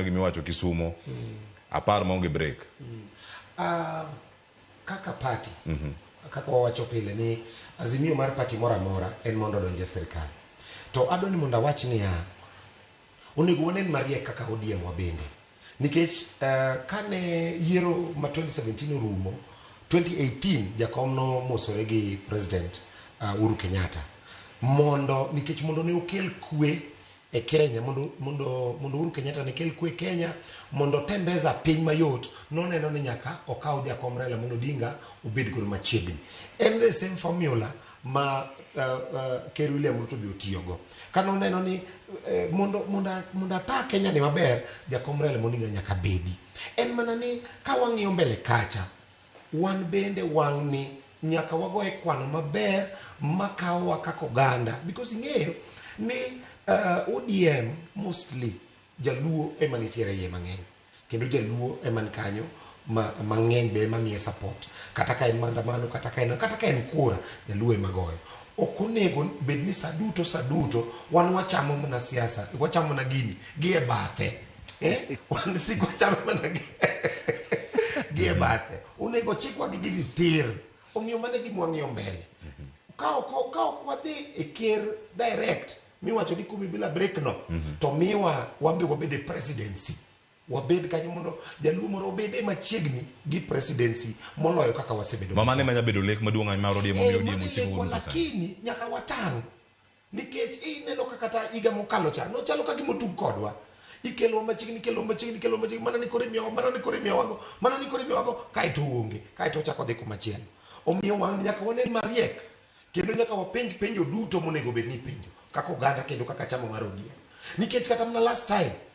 Gimiwacho Kisumo apar maonge break. Kaka party, kaka wawacho pile ni azimio mar party moro amora en mondo odonj e sirkal. To adwa ni mondo awach niya, onego wanen mariek kaka ODM wabende. Nikech kane yiero ma 2017 orumo, 2018 jakom nomosore gi President Uhuru Kenyatta mondo nikech mondo ne okel kwe e Kenya mondo Uhuru Kenyatta ne kel kwe Kenya mondo tembeza piny mayot noneno ni nyaka okaw jakom Raila Amolo Odinga obed godo machiegni. En the same formula ma Ker William Ruto be otiyogo. Kane oneno ni mondo ata Kenya ni maber, jakom Raila Amolo Odinga nyaka bedi. En mana ni ka wang'iyo mbele kacha, wan bende wang'ni nyaka wagoye kwano maber makawowa kaka oganda because ing'eyo ni ODM mostly jaluo ema nitiere iye mang'eny kendo jaluo ema ni kanyo ma mang'eny be ema miye support kata ka en maandamano kata ka en kura, jaluo ema goyo. Ok onego bed ni sa duto wan wachamo mana siasa, wachamo mana gini gi e bathe, eh? Wan sik wachamo mana gi e bathe. Onego chikwa gi gini tir. Omiyo mano e gima wang'iyo mbele. Ka ok wadhi e ker direct miwacho ni kumi bila break no, to miwa wan be wabed e presidency, wabed kanyo mondo jaluo moro obede machiegni gi presidency moloyo kaka wasebedo. Ma mano ema nyalo bedo lek maduong' ahinya mar ODM, omiyo ODM mano osiko lekwa, godo sani. Lakini nyaka watang' nikech ineno ka kata higa mokalo cha nochalo ka gima otug kodwa. Ikelowa machiegni, ikelowa machiegni, ikelowa machiegni, mana ni koro imiyowa, mana ni koro imiyowago, mana ni koro imiyowago, kaeto onge, kaeto ochako dhi kumachielo. Omiyo wang' nyaka wanen mariek kendo nyaka wapenj penjo duto monego bed ni ipenjo kaka oganda kendo kaka chama mar ODM, nikech kata mana last time